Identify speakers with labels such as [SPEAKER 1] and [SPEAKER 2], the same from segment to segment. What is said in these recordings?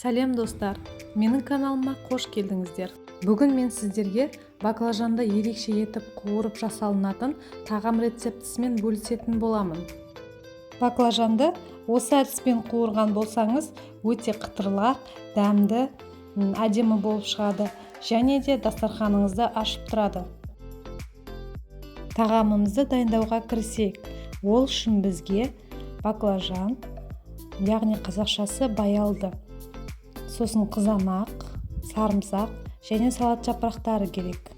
[SPEAKER 1] Сәлем, достар! Менің каналыма қош келдіңіздер. Бүгін мен сіздерге баклажанды ерекше етіп қуырып жасалынатын тағам рецептісімен бөлісетін боламын. Баклажанды осы әдіспен қуырған болсаңыз, өте қытырлақ, дәмді, әдемі болып шығады және де дастарханыңызды ашып тұрады. Тағамымызды дайындауға кірісейік. Ол үшін бізге баклажан, яғни қазақшасы баялды, сосын қызанақ, сарымсақ және салат жапырақтары керек.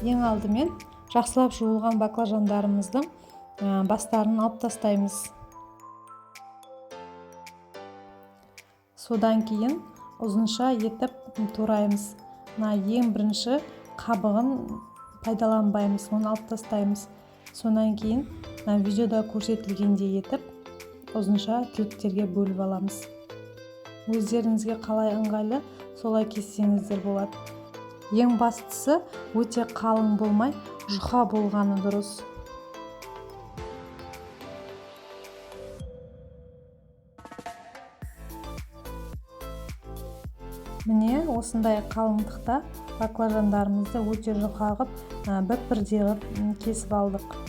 [SPEAKER 1] Ең алдымен жақсылап жуылған баклажандарымыздың бастарын алып тастаймыз. Содан кейін ұзынша етіп тураймыз. Мына ең бірінші қабығын пайдаланбаймыз, оны алып тастаймыз. Содан кейін мына видеода көрсетілгендей етіп ұзынша тіліктерге бөліп аламыз. Өздеріңізге қалай ыңғайлы, солай кессеңіздер болады. Ең бастысы, өте қалың болмай, жұқа болғаны дұрыс. Міне, осындай қалыңдықта баклажандарымызды өте жұқа қылып, бір-бірдей қылып кесіп алдық.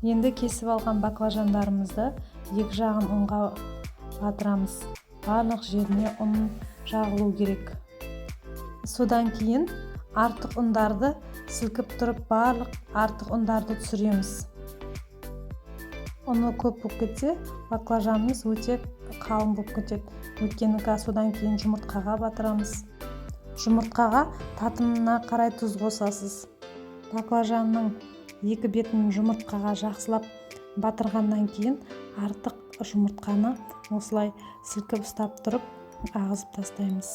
[SPEAKER 1] Енді кесіп алған баклажандарымызды екі жағын ұнға батырамыз. Барлық жеріне ұн жағылу керек. Содан кейін артық ұндарды сілкіп тұрып, барлық артық ұндарды түсіреміз. Ұны көп болып кетсе, баклажанымыз өте қалың болып кетеді. Өйткені содан кейін жұмыртқаға батырамыз. Жұмыртқаға татымына қарай тұз қосасыз. Баклажанның екі бетін жұмыртқаға жақсылап батырғаннан кейін артық жұмыртқаны осылай сілкіп ұстап тұрып ағызып тастаймыз.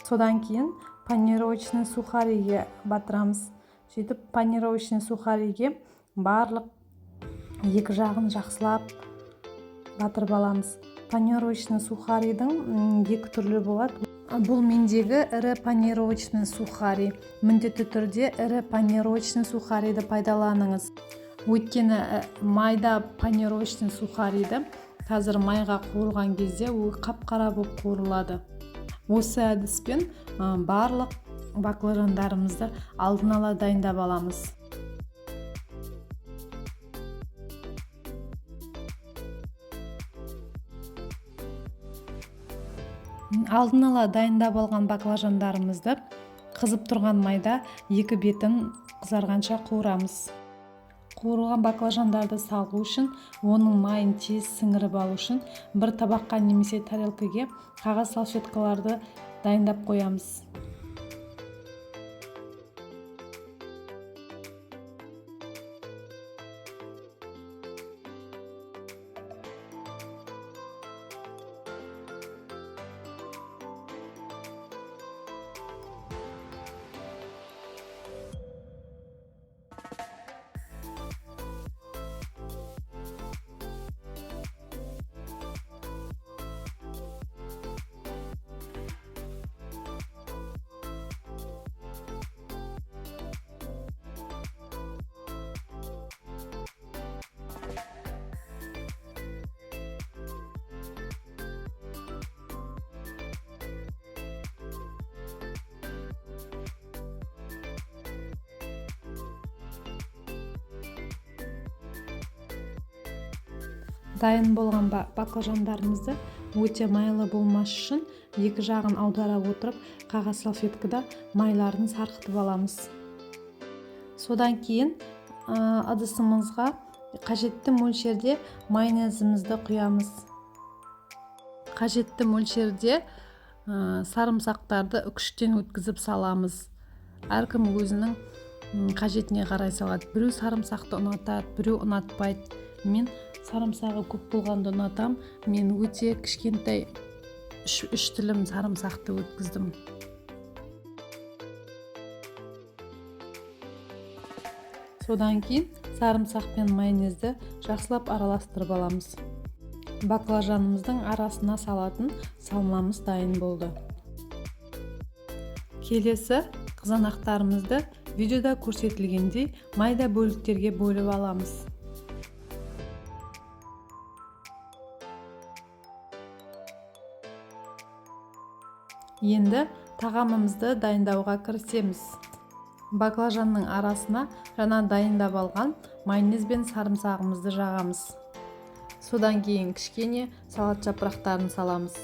[SPEAKER 1] Содан кейін панировочный сухариге батырамыз. Сөйтіп, панировочный сухариге барлық екі жағын жақсылап батырып аламыз. Панировочный сухаридің екі түрлі болады. Бұл мендегі ірі панировочный сухари. Міндетті түрде ірі панировочный сухариді пайдаланыңыз. Өйткені майда панировочный сухариді қазір майға қуырған кезде ол қап-қара болып қуырылады. Осы әдіспен барлық баклажандарымызды алдын ала дайындап аламыз. Алдын ала дайындап алған баклажандарымызды қызып тұрған майда екі бетін қызарғанша қуырамыз. Қуырылған баклажандарды салу үшін, оның майын тез сіңіріп алу үшін бір табаққа немесе тарелкаге қағаз салфеткаларды дайындап қоямыз. Дайын болған баклажандарымызды өте майлы болмас үшін екі жағын аудара отырып, қағаз салфеткада майларын сарқытып аламыз. Содан кейін ыдысымызға қажетті мөлшерде майонезімізді құямыз. Қажетті мөлшерде сарымсақтарды үкіштен өткізіп саламыз. Әркім өзінің қажетіне қарай салады. Біреу сарымсақты ұнатады, біреу ұнатпайды. Мен сарымсағы көп болғанды ұнатам. Мен өте кішкентай үш тілім сарымсақты өткіздім. Содан кейін сарымсақ пен майонезді жақсылап араластырып аламыз. Баклажанымыздың арасына салатын салмамыз дайын болды. Келесі қызанақтарымызды видеода көрсетілгендей майда бөліктерге бөліп аламыз. Енді тағамымызды дайындауға кірісеміз. Баклажанның арасына жаңа дайындап алған майонез бен сарымсағымызды жағамыз. Содан кейін кішкене салат жапырақтарын саламыз.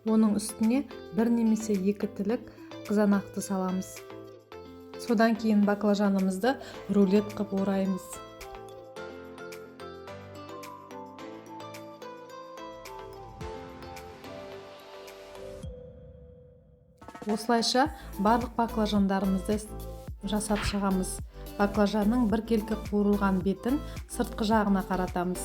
[SPEAKER 1] Оның үстіне бір немесе екі тілік қызанақты саламыз. Содан кейін баклажанымызды рулет қып ораймыз. Осылайша барлық баклажандарымызды жасап шығамыз. Баклажанның біркелкі қуырылған бетін сыртқы жағына қаратамыз.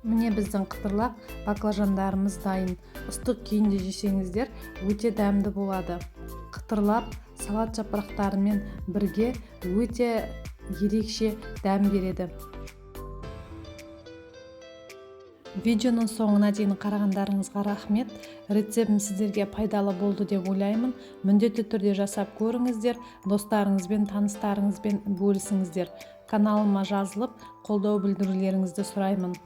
[SPEAKER 1] Міне, біздің қытырлақ баклажандарымыз дайын. Ыстық күйінде жесеңіздер, өте дәмді болады. Қытырлап, салат жапырақтарымен бірге өте ерекше дәм береді. Видеоның соңына дейін қарағандарыңызға рахмет. Рецептім сіздерге пайдалы болды деп ойлаймын. Міндетті түрде жасап көріңіздер, достарыңызбен, таныстарыңызбен бөлісіңіздер. Каналыма жазылып, қолдау білдірулеріңізді сұраймын.